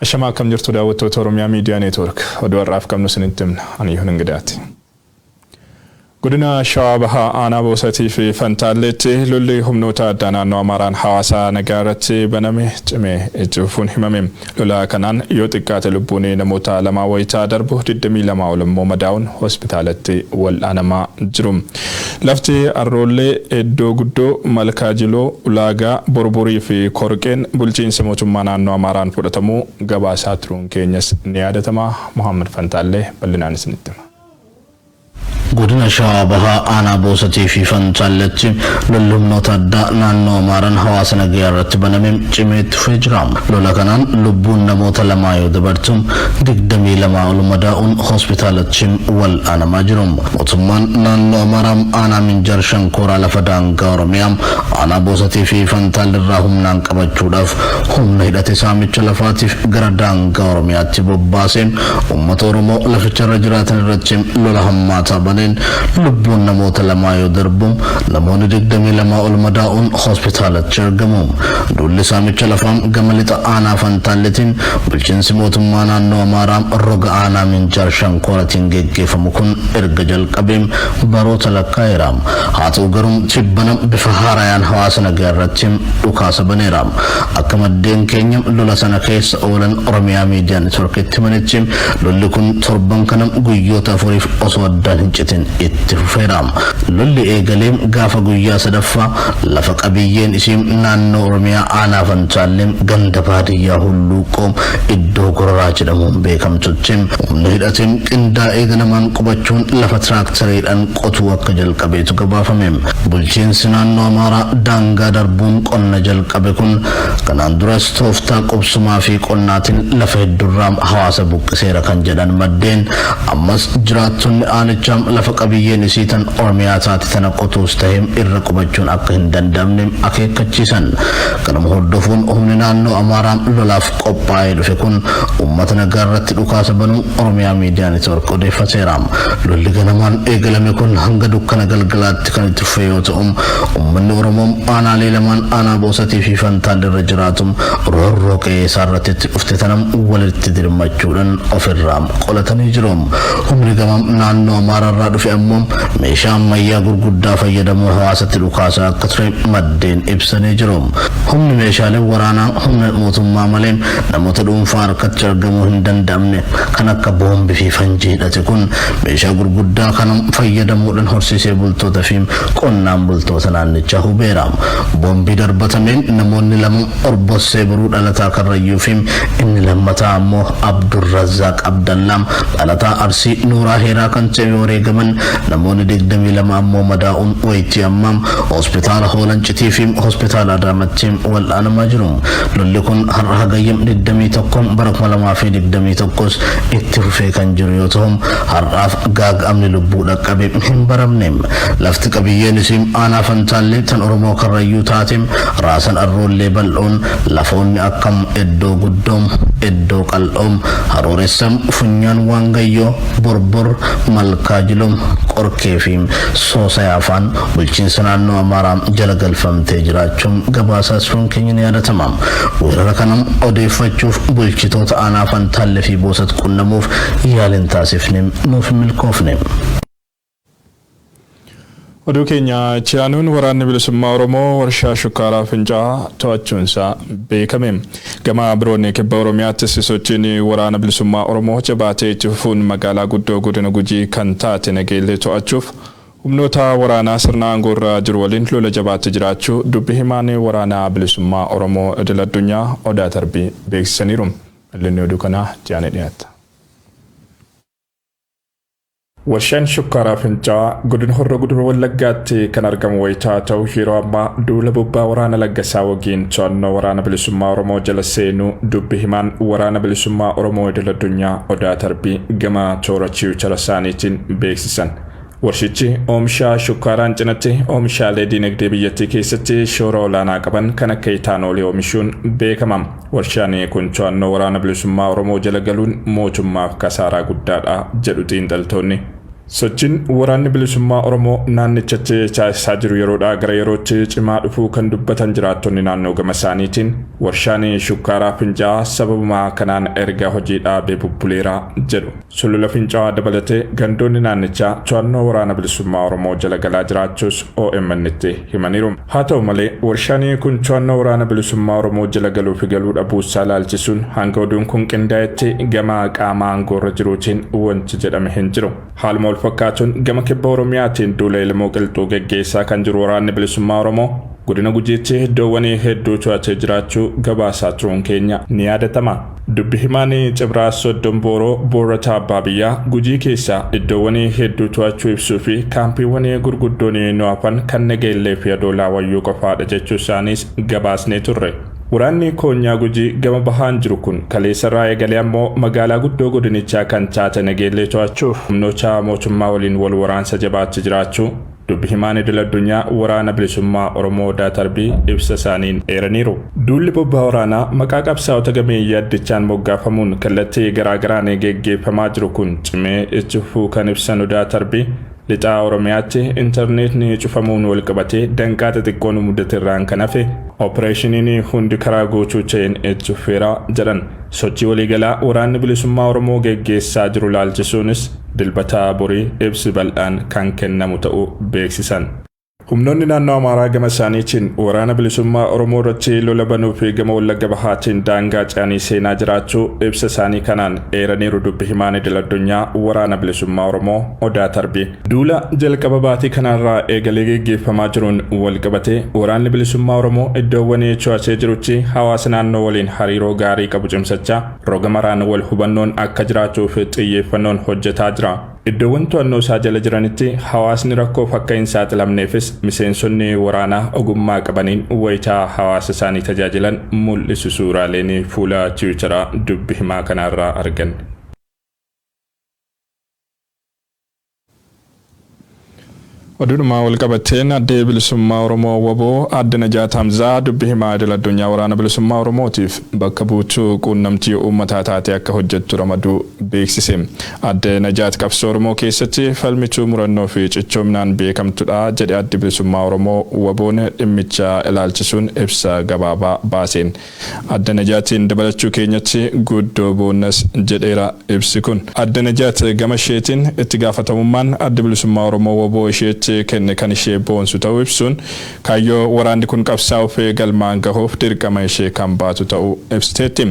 Ashamaa akkam jirtu daawwattoota Oromiyaa Miidiyaa Neetwoork oduu har'aaf qabnu isinitti himna. Ani Yohan Ingidaati. Godina Shawaa Bahaa Aanaa Boosatii fi Fantaalleetti lolli humnoota addaa naannoo Amaaraan hawaasa nagaa irratti baname cimee itti fufuun himame. Lola kanaan yoo xiqqaate lubbuun namoota lamaa wayitaa darbu 22 ol immoo madaa'uun hospitaalatti wal'aanamaa jiru. Lafti Arroollee, Eddoo Guddoo, Malkaa Jiloo, Ulaagaa, Borborii fi Korqeen bulchiinsa mootummaa naannoo Amaaraan fudhatamuu gabaasaa turuun keenyas ni yaadatama. Mohaammad Fantaallee bal'inaan isinitti hima. Godina Shawaa Bahaa Aanaa Boosatii fi Fantaalletti lolli humnoota addaa naannoo Amaaraan hawaasa nagayaa irratti baname cimee itti fufee jira. Lola kanaan lubbuun namoota lamaa yoo dabartu 22 ol madaa'uun hospitaalatti wal'aanamaa jiru. Mootummaan naannoo Amaaraa aanaa Minjaar Shankooraa lafa daangaa Oromiyaa aanaa Boosatii fi Fantaallerraa humnaan qabachuudhaaf humna hidhate saamicha lafaatiif gara daangaa Oromiyaatti bobbaasee uummata Oromoo laficharra jiraatan irratti lola hammaataa baneen lubbuun namoota lamaa yoo darbu namoonni 22 ol madaa'uun hospitaalatti argamu. Duulli saamicha lafaa gama lixa aanaa Fantaalletiin bulchiinsi mootummaa naannoo Amaaraa roga aanaa Minjaar Shankooratiin geggeeffamu kun erga jalqabee baroota lakkaa'eera. Haa ta'u garuu tibbana bifa haarayaan hawaasa nagaa irratti dhukaasa baneera. Akka maddeen keenya lola sana keessa oolan Oromiyaa Miidiyaa Neetworkitti himanitti lolli kun torban kana guyyoota afuriif osoo addaan hin citin itti fufeera. Lolli eegalee gaafa guyyaa sadaffaa lafa qabiyyeen isii naannoo Oromiyaa aanaa Fantaallee ganda baadiyyaa Hulluuqqoo iddoo Gororaa jedhamuun beekamtutti humna hidhatee qindaa'ee ganamaan qubachuun lafa tiraaktareedhaan qotuu akka jalqabeetu gabaafame. Bulchiinsi naannoo Amaaraa daangaa darbuun qonna jalqabe kun kanaan duras tooftaa qubsumaa fi qonnaatiin lafa hedduurraa hawaasa buqqiseera kan jedhan maddeen ammas jiraattonni aanichaa lafa qabiyyeen isii tan Oromiyaa taate tana qotuus ta'ee irra qubachuun akka hin danda'amne akeekkachiisan. Kanuma hordofuun humni naannoo Amaaraa lolaaf qophaa'ee dhufe kun uummata nagaa irratti dhukaasa banuu Oromiyaa Miidiyaa Neetwork odeeffateera. Lolli ganamaan eegalame kun hanga dukkana galgalaatti kan itti fufe yoo ta'u uummanni Oromoo aanaalee lamaan aanaa Boosatii fi Fantaalle irra jiraatu roorroo qe'ee isaa irratti itti dhufte tana walitti dirmachuudhaan ofirraa qolatanii jiru. Humni gama naannoo Amaaraa irraa dhufe ammoo meeshaa ammayyaa gurguddaa fayyadamuun hawaasatti dhukaasaa akka ture maddeen ibsanii jiru. Humni meeshaalee waraanaa humna mootummaa malee namoota dhuunfaa harkatti argamuu hin danda'amne kan akka boombii fi fanjii hidhate kun meeshaa gurguddaa kana fayyadamuudhaan horsiisee bultoota fi qonnaan bultoota naannichaa hubeera. Boombii darbatameen namoonni lama Orbossee Boruu dhalataa Karrayyuu fi inni lammataa ammoo Abdurrazzaaq Abdallaa dhalataa Arsii Nuuraa Heeraa kan ta'e wareegaman namoonni 22 ammoo madaa'uun wayitii ammaa hospitaala Hoolancitii fi hospitaala Adaamatti wal'aanamaa jiru. Lolli kun har'a hagayya 21 bara 2021 itti fufee kan jiru yoo ta'u har'aaf gaaga'amni lubbuu dhaqqabe hin baramne. Lafti qabiyyeen isii aanaa Fantaallee tan Oromoo Karrayyuu taate raasan Arroollee bal'oon lafoonni akkam Eddoo Guddoo, Eddoo Qal'oo, Harooressa, Funyaan Waangayyoo, Borbor, Malkaa Jiloo, Qorkee fi Soosayaa faan bulchiinsa naannoo Amaaraa jala galfamtee jiraachuun gabaasaa turuun keenya ni yaadatama. Weerara kana odeeffachuuf bulchitoota aanaa Fantaallee fi Boosat qunnamuuf yaaliin taasifne nuuf hin milkoofne. Oduu keenya itti aanuun waraanni bilisummaa Oromoo warshaa shukkaaraa Fincaa'aa to'achuunsaa beekame. Gama biroon kibba Oromiyaattis sochiin waraana bilisummaa Oromoo jabaatee itti fufuun magaalaa guddoo godina Gujii kan taate Nageellee to'achuuf humnoota waraanaa sirna aangoo irra jiru waliin lola jabaatti jiraachuu dubbi himaan waraanaa bilisummaa Oromoo idil addunyaa Odaa Tarbii beeksisaniiru. Bal'inni oduu kanaa ji'aanii dhiyaata. Warshaan shukkaaraa Fincaa'aa godina Horroo Guduruu Wallaggaatti kan argamu wayitaa ta'u yeroo ammaa duula bobbaa waraana Laggasaa Wagiin to'annoo waraana bilisummaa Oromoo jala seenuu dubbi himaan waraana bilisummaa Oromoo idil addunyaa Odaa Tarbii gama toora Tiwiitara isaaniitiin beeksisan. Warshichi oomisha shukkaaraan cinatti oomishaalee diinagdee biyyattii keessatti shoora olaanaa qaban kan akka itaanoolii oomishuun beekama. Warshaan kun to'annoo waraana bilisummaa Oromoo jala galuun mootummaaf kasaaraa guddaadha jedhu xiinxaltoonni. Sochiin waraanni bilisummaa Oromoo naannichatti taasisaa jiru yeroodhaa gara yerootti cimaa dhufuu kan dubbatan jiraattonni naannoo gama isaaniitiin, warshaan shukkaaraa Fincaa'aa sababuma kanaan erga hojii dhaabee bubbuleera jedhu. Sulula Fincaa'aa dabalatee gandoonni naannichaa to'annoo waraana bilisummaa Oromoo jala galaa jiraachuus OMN'tti himaniiru. Haa ta'u malee, warshaan kun to'annoo waraana bilisummaa Oromoo jala galuu fi galuu dhabuusaa ilaalchisuun hanga oduun kun qindaa'etti gama qaama aangoorra jiruutiin wanti jedhame hin jiru. Haaluma wal fakkaatuun gama kibba Oromiyaatiin duula ilmoo qilxuu geggeessaa kan jiru waraanni bilisummaa Oromoo godina Gujiitti iddoowwan hedduu to'atee jiraachuu gabaasaa turuun keenya ni yaadatama. Dubbi himaan Cibraa Soddom Booroo Boorrataa Abbaa Biyyaa Gujii keessaa iddoowwan hedduu to'achuu ibsuu fi kaampiiwwan gurguddoon nu hafan kan Nageellee fi Adoolaa Wayyuu qofaadha jechuu isaaniis gabaasnee turre. Waraanni koonyaa Gujii gama bahaan jiru kun kaleessarraa eegalee ammoo magaalaa guddoo godinichaa kan taate Nageellee to'achuuf humnoota mootummaa waliin wal waraansa jabaatti jiraachuu dubbi himaan idil addunyaa waraana bilisummaa Oromoo Odaa Tarbii ibsa isaaniin eeraniiru. Duulli bobbaa waraanaa maqaa qabsaa'ota gameeyyii addichaan moggaafamuun kallattii garaagaraan geggeeffamaa jiru kun cimee itti fufuu kan ibsan Odaa Tarbii, lixaa Oromiyaatti intarneetni cufamuun wal qabatee danqaa xixiqqoon mudate irraan kan hafe opereeshiniin hundi karaa guutuu ta'een itti fufeera jedhan. Sochii waliigalaa waraanni bilisummaa Oromoo geggeessaa jiru laalchisuunis Dilbataa borii ibsi bal'aan kan kennamu ta'uu beeksisan. Humnoonni naannoo Amaaraa gama isaaniitiin waraana bilisummaa Oromoo irratti lola banuu fi gama Wallagga Bahaatiin daangaa ce'anii seenaa jiraachuu ibsa isaanii kanaan eeraniiru dubbi himaan idil addunyaa waraana bilisummaa Oromoo Odaa Tarbii. Duula jalqaba baatii kanarraa eegalee geggeeffamaa jiruun wal qabatee waraanni bilisummaa Oromoo iddoowwan to'atee jirutti hawaasa naannoo waliin hariiroo gaarii qabu cimsachaa roga maraan wal hubannoon akka jiraatuuf xiyyeeffannoon hojjetaa jira. Iddoowwan to'annoo isaa jala jiranitti hawaasni rakkoof akka hin saaxilamneefis miseensonni waraanaa ogummaa qabaniin wayitaa hawaasa isaanii tajaajilan mul'isu suuraaleen fuula Tiwiitaraa dubbi himaa kanaarraa argan. Oduudhuma wal qabateen Addee Bilisummaa Oromoo WBO Aadde Najaat Hamzaa dubbi himaa idil addunyaa Waraana Bilisummaa Oromootiif bakka buutuu quunnamtii uummataa taatee akka hojjettu ramaduu beeksise. Aadde Najaat qabsoo Oromoo keessatti falmituu murannoo fi cichoominaan beekamtudha jedhe Addi Bilisummaa Oromoo WBOn dhimmicha ilaalchisuun ibsa gabaabaa baaseen. Aadde Najaatiin dabalachuu keenyatti guddoo boonnas jedheera ibsi kun. Aadde Najaat gama isheetiin itti gaafatamummaan Addi Bilisummaa Oromoo WBO isheetti kenne kan ishee boonsu ta'uu ibsuun, kaayyoo waraanni kun qabsaa'uuf galmaan gahuuf dirqama ishee kan baatu ta'uu ibsiteetti.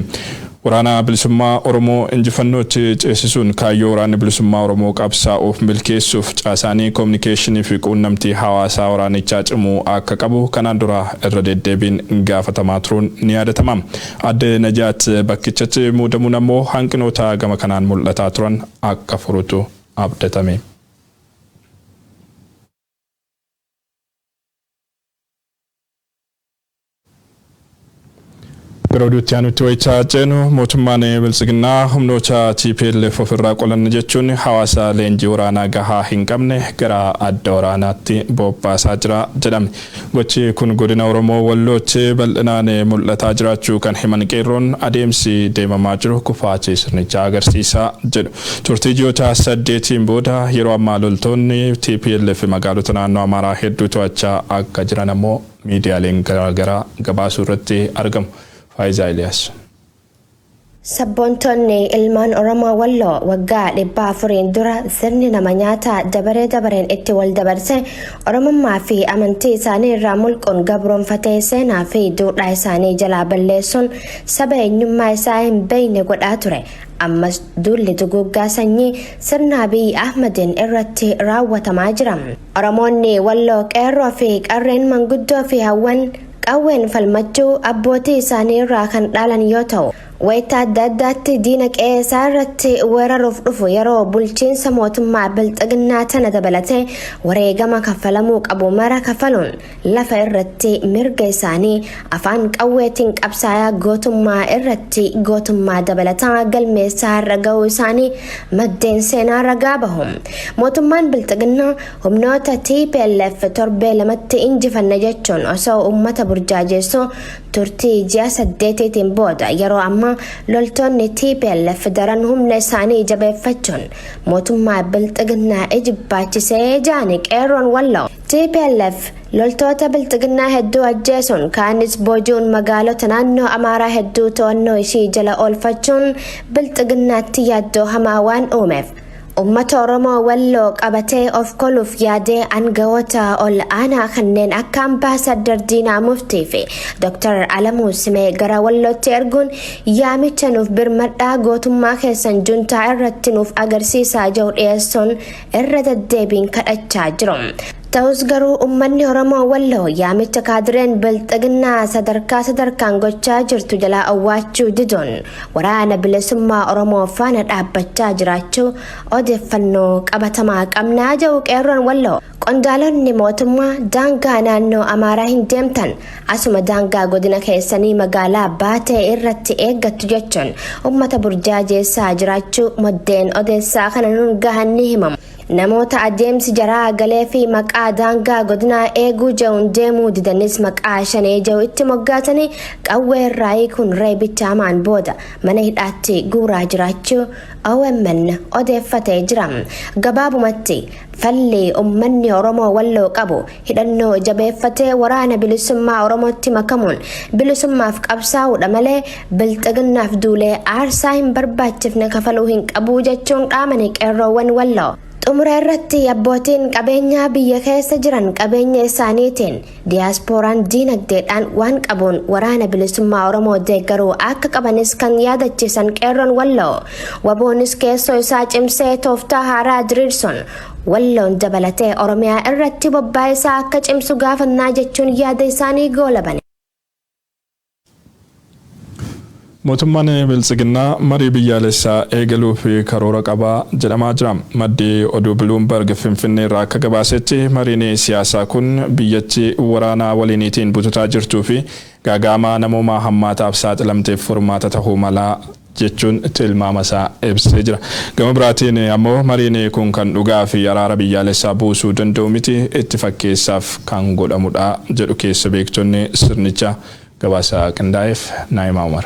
Waraana Bilisummaa Oromoo injifannootti ceesisuun kaayyoo Waraanni Bilisummaa Oromoo qabsaa'uuf milkeessuuf caasaanii kominikeeshinii fi quunnamtii hawaasaa waraanichaa cimuu akka qabu kanaan dura irra deddeebiin gaafatamaa turuun ni yaadatama. Aadde Najaat bakkichatti muudamuun ammoo hanqinoota gama kanaan mul'ataa turan akka furutu abdatame. Gara oduutti aanutti wayita ceenu, mootummaan Biltsiginnaa humnoota TPLF ofirraa qolanna jechuun hawaasa leenjii waraanaa gahaa hin qabne gara adda waraanaatti bobbaasaa jira jedhame. Gochi kun godina Oromoo Wallootti bal'inaan mul'ataa jiraachuu kan himan qeerroon, adeemsi deemamaa jiru kufaatii sirnichaa agarsiisa jedhu. Turtii ji'oota 8n booda yeroo ammaa loltoonni TPLF magaalota naannoo Amaaraa hedduu to'achaa akka jiran ammoo miidiyaaleen garaagaraa gabaasuu irratti argamu. Faayizaa Iliyaas. Sabboontonni ilmaan Oromoo Walloo waggaa 400n dura sirni nama nyaataa dabaree dabareen itti wal dabarse Oromummaa fi amantii isaanii irraa mulquun gabroonfatee seenaa fi duudhaa isaanii jalaa balleessuun saba eenyummaa isaa hin beekne godhaa ture. Ammas duulli duguuggaa sanyii sirna Abiy Ahmediin irratti raawwatamaa jira. Oromoonni Walloo qeerroo fi qarreen, manguddoo fi hawwan qawween falmachuu abbootii isaanii irraa kan dhaalan yoo ta'u, wayita adda addaatti diina qe'ee isaa irratti weeraruuf dhufu yeroo bulchiinsa mootummaa Bilxiginnaa tana dabalatee wareegama kaffalamuu qabu mara kafaluun lafa irratti mirga isaanii afaan qawweetiin qabsaayaa gootummaa irratti gootummaa dabalataa galmeessaa har'a ga'uu isaanii maddeen seenaa ragaa bahu. Mootummaan Bilxiginnaa humnoota TPLF torbee 2tti injifanna jechuun osoo uummata burjaajeessuu turtii ji'a 8tiin booda yeroo ammaa ammoo loltoonni TPLF daran humna isaanii jabeeffachuun mootummaa Bilxiginnaa ijibbaachisee jaani qeerroon Walloo. TPLF loltoota Bilxiginnaa hedduu ajjeesuun, kaanis booji'uun, magaalota naannoo Amaaraa hedduu to'annoo ishii jala oolfachuun Bilxiginnaatti yaaddoo hamaa waan uumeef, ummata Oromoo Walloo qabatee of koluuf yaadee aangawoota ol aanaa kanneen akka Ambaasaddar Diinaa Muftii fi Dr. Alamuu Simee gara Wallootti erguun yaamicha "Nuuf birmadhaa, gootummaa keessan juntaa irratti nuuf agarsiisaa" jiru dhiyeessuun irra deddeebiin kadhachaa jiru. Ta'us garuu uummanni Oromoo Walloo yaamicha kaadireen Bilxiginnaa sadarkaa sadarkaan gochaa jirtu jalaa awwaachuu diduun waraana bilisummaa Oromoo faana dhaabbachaa jiraachuu odeeffannoo qabatamaa qabnaa jedhu qeerroon Walloo. Qondaalonni mootummaa daangaa naannoo Amaaraa hin deemtan, asuma daangaa godina keessanii magaalaa Baatee irratti eeggattu jechuun uummata burjaajeessaa jiraachuu maddeen odeessaa kana nuun gahan ni himamu. Namoota adeemsi jaraa galee fi maqaa daangaa godinaa eeguu jedhuun deemuu didanis maqaa shanee jedhu itti moggaatanii qawwee irraa hiikuun reebicha hamaan booda mana hidhaatti guuraa jiraachuu OMN odeeffatee jira. Gabaabumatti, falli uummanni Oromoo Walloo qabu hidhannoo jabeeffatee waraana bilisummaa Oromootti makamuun bilisummaaf qabsaa'uudha malee Bilxiginnaaf duulee aarsaa hin barbaachifne kafaluu hin qabu jechuun dhaamani qeerroowwan Walloo. Xumura irratti, abbootiin qabeenyaa biyya keessa jiran qabeenya isaaniitiin, diyaaspooraan diinagdeedhaan waan qabuun waraana bilisummaa Oromoo deeggaruu akka qabanis kan yaadachiisan qeerroon Walloo, WBOnis keessoo isaa cimsee tooftaa haaraa diriirsuun Walloon dabalatee Oromiyaa irratti bobbaa isaa akka cimsu gaafannaa jechuun yaada isaanii goolaban. Mootummaan Biltsiginnaa marii biyyaalessaa eegaluuf karoora qabaa jedhamaa jira. Maddi oduu Bloomberg Finfinnee irraa akka gabaasetti, mariin siyaasaa kun biyyatti waraanaa waliiniitiin bututaa jirtuu fi gaaga'ama namoomaa hammaataaf saaxilamteef furmaata tahuu malaa jechuun tilmaama isaa ibsee jira. Gama biraatiin ammoo mariin kun kan dhugaa fi araara biyyaalessaa buusuu danda'u miti, itti fakkeessaaf kan godhamudha jedhu keessa beektonni sirnicha. Gabaasa qindaa'eef Naayimaa Umar.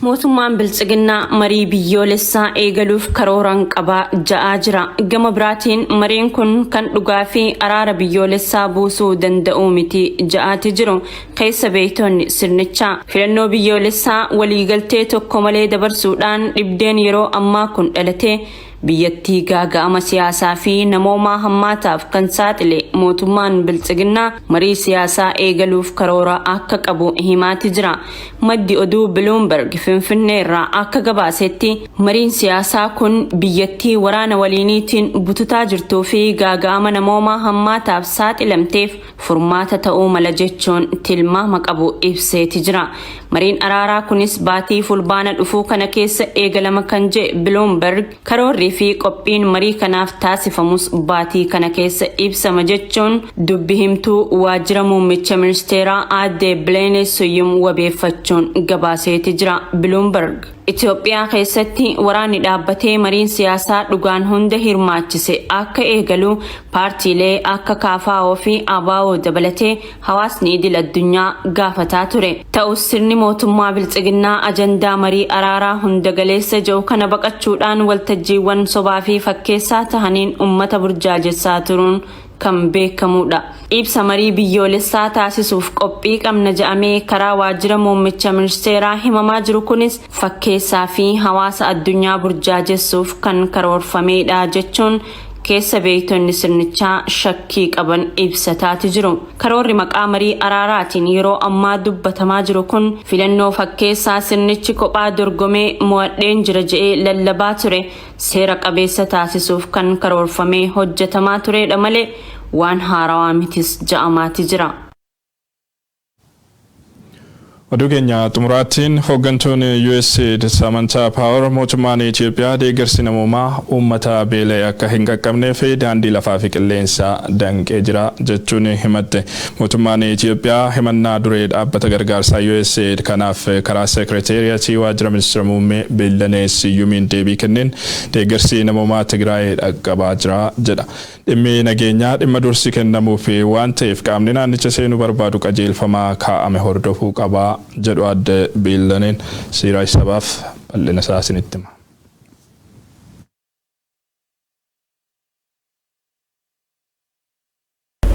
Mootummaan Biltsiginnaa marii biyyoolessaa eegaluuf karooraan qabaa ja'aa jira. Gama biraatiin mariin kun kan dhugaa fi araara biyyoolessaa buusuu danda'u miti ja'aati jiru. Keessa beektonni sirnichaa filannoo biyyoolessaa waliigaltee tokko malee dabarsuudhaan dhibdeen yeroo ammaa kun dhalatee biyyattii gaaga'ama siyaasaa fi namoomaa hammaataaf kan saaxile mootummaan Biltsiginnaa marii siyaasaa eegaluuf karoora akka qabu himaati jira. Maddi oduu Bloomberg Finfinnee irraa akka gabaasetti, mariin siyaasaa kun biyyattii waraana waliiniitiin bututaa jirtuu fi gaaga'ama namoomaa hammaataaf saaxilamteef furmaata ta'uu mala jechuun tilmaama qabu ibseeti jira. Mariin araaraa kunis baatii Fulbaana dhufuu kana keessa eegalama kan jedhe Bloomberg, karoorrii fi qophiin marii kanaaf taasifamus baatii kana keessa ibsama jechuun dubbi himtuu waajjira muummicha ministeeraa aadde Bileenee Suyyum wabeeffachuun gabaaseeti jira Bloomberg. Itoophiyaa keessatti waraanni dhaabbatee mariin siyaasaa dhugaan hunda hirmaachise akka eegalu paartiilee akka KFO fi ABO dabalatee hawaasni idil addunyaa gaafataa ture. Ta'us sirni mootummaa Biltsiginnaa ajandaa marii araaraa hunda galeessa jiru kana baqachuudhaan waltajjiiwwan sobaa fi fakkeessaa tahaniin uummata burjaajessaa turuun kan beekamudha. Ibsa marii biyyoolessaa taasisuuf qophii qabna jedhamee karaa waajjira muummicha ministeeraa himamaa jiru kunis fakkeessaa fi hawaasa addunyaa burjaajessuuf kan karoorfamedha jechuun keessa beektonni sirnichaa shakkii qaban ibsataati jiru. Karoorri maqaa marii araaraatiin yeroo ammaa dubbatamaa jiru kun filannoo fakkeessaa sirnichi kophaa dorgomee mo'adheen jira je'ee lallabaa ture seera qabeessa taasisuuf kan karoorfamee hojjetamaa turedha malee waan haarawaa mitis ja'amaati jira. Oduu keenya xumuraattiin, hooggantuun USAID Samantha Power mootummaan Itoophiyaa deeggarsi namoomaa uummata beela'e akka hin qaqqabneef daandii lafaa fi qilleensaa danqee jira jechuun himatte. Mootummaan Itoophiyaa himannaa duree dhaabbata gargaarsaa USAID kanaaf karaa seekreteeriyatii waajjira ministeera muummee Billanee Siyyumiin deebii kenneen deeggarsi namoomaa Tigraay dhaqqabaa jira jedha. Dhimmi nageenyaa dhimma dursi kennamuuf waan ta'eef qaamni naannicha seenuu barbaadu qajeelfama kaa'ame hordofuu qaba. jedhu Aadde Biillaneen. Siiraaj Sabaaf bal'ina isaa isinitti hima.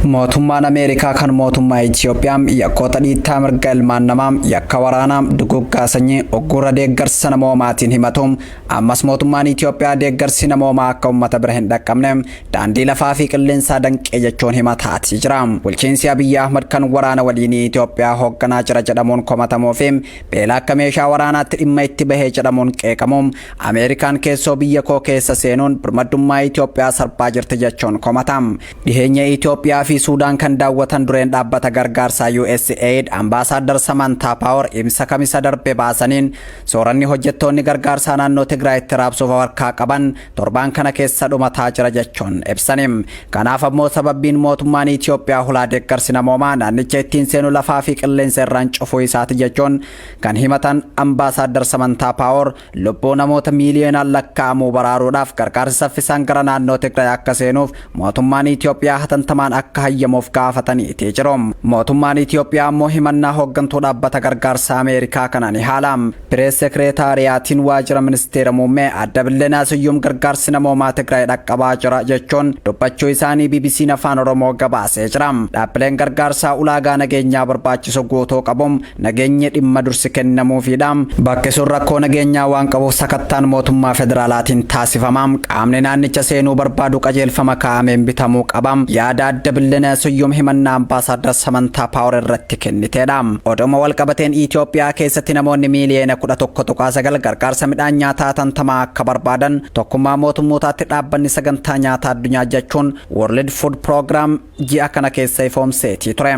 Mootummaan Ameerikaa kan mootummaa Itoophiyaa yakkoota dhiittaa mirga ilmaan namaa, yakka waraanaa, duguggaa sanyii, uggura deeggarsa namoomaatiin himatu, ammas mootummaan Itoophiyaa deeggarsi namoomaa akka uummata bira hin dhaqqabne daandii lafaa fi qilleensaa danqee jechuun himataatii jira. Bulchiinsi Abiyyi Ahmad kan waraana waliinii Itoophiyaa hoogganaa jira jedhamuun komatamuu fi beela akka meeshaa waraanaatti dhimma itti bahee jedhamuun qeeqamu, Ameerikaan keessoo biyya koo keessa seenuun birmadummaa Itoophiyaa sarbaa jirti jechuun komata. Dhiheenya Itoophiyaa fi Suudaan kan daawwatan dureen dhaabbata gargaarsaa USAID, Ambaasaadar Samantaa Paawar, ibsa Kamisa darbe baasaniin sooranni hojjettoonni gargaarsaa naannoo Tigraayitti raabsuuf harkaa qaban torbaan kana keessa dhumataa jira jechuun ibsani. Kanaaf ammoo sababbiin mootummaan Itoophiyaa hulaa deeggarsi namoomaa naannicha ittiin seenu lafaa fi qilleensa irraan cufuu isaati jechuun kan himatan Ambaasaadar Samantaa Paawar, lubbuu namoota miiliyoonaan lakkaa'amuu baraaruudhaaf gargaarsi saffisaan gara naannoo Tigraay akka seenuuf mootummaan Itoophiyaa hatantamaan akka hayyamuuf gaafataniiti jiru. Mootummaan Itoophiyaa ammoo himannaa hooggantuu dhaabbata gargaarsaa Ameerikaa kana ni haala. Pirees sekireetaariyaatiin waajjira ministeera muummee Aadde Billenaa Siyyuum gargaarsi namoomaa Tigraay dhaqqabaa jira jechuun dubbachuu isaanii BBC'n Afaan Oromoo gabaasee jira. Dhaabbileen gargaarsaa ulaagaa nageenyaa barbaachisu guutuu qabu, nageenyi dhimma dursi kennamuufiidha. Bakki sun rakkoo nageenyaa waan qabuuf sakattaan mootummaa federaalaatiin taasifama. Qaamni naannicha seenuu barbaadu qajeelfama kaa'ameen bitamuu qaba. Yaada Aadde Billenaa Siyyuum himannaa Ambaasaadar Samantaa Paawar irratti kenniteedha. Oduma walqabateen, Itoophiyaa keessatti namoonni miiliyoona 11.9 gargaarsa midhaan nyaataa hatantamaa akka barbaadan Tokkummaa Mootummootaatti dhaabbanni Sagantaa Nyaataa Addunyaa jechuun World Food Program ji'a kana keessa ifoomseetii ture.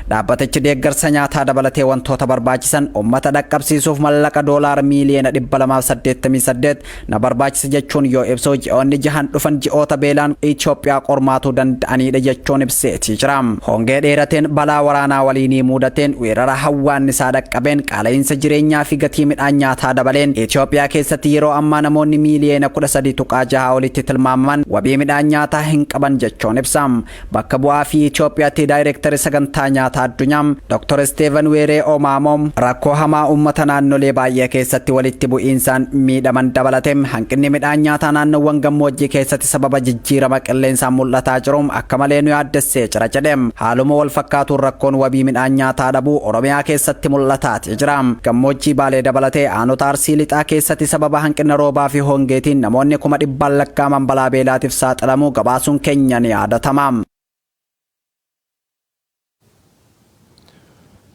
Dhaabbatichi deeggarsa nyaataa dabalatee wantoota barbaachisan uummata dhaqqabsiisuuf mallaqa doolaara miiliyoona 288 na barbaachisa jechuun yoo ibsu, ji'oonni jahan dhufan ji'oota beelaan Itoophiyaa qormaatuu danda'anidha jechuun ibseetii jira. Hongee dheerateen, balaa waraanaa waliinii mudateen, weerara hawwaannisaa dhaqqabeen, qaala'insa jireenyaa fi gatii midhaan nyaataa dabaleen Itoophiyaa keessatti yeroo ammaa namoonni miiliyoona 13.6 olitti tilmaamaman wabii midhaan nyaataa hin qaban jechuun ibsa. Bakka bu'aa fi Itoophiyaatti daayireektari Sagantaa Nyaataa Addunyaa, Dr. Steven Weeree Omaamoo, rakkoo hamaa uummata naannolee baay'ee keessatti walitti bu'iinsaan miidhaman dabalate hanqinni midhaan nyaataa naannoowwan gammoojjii keessatti sababa jijjiirama qilleensaan mul'ataa jiru akka malee nu yaaddessee jira jedhe. Haaluma wal fakkaatuun rakkoon wabii midhaan nyaataa dhabuu Oromiyaa keessatti mul'ataati jira. Gammoojjii Baalee dabalatee aanota Arsii Lixaa keessatti sababa hanqina roobaa fi hongeetiin namoonni 100,000 lakkaaman balaa beelaatiif saaxilamuu gabaasuun keenya ni yaadatama.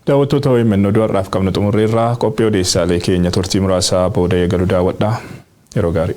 Daawwattoota OMN, oduu har'aaf qabnu xumurreerraa. Qophii odeessaalee keenya turtii muraasaa booda eegalu daawwadhaa. Yeroo gaarii.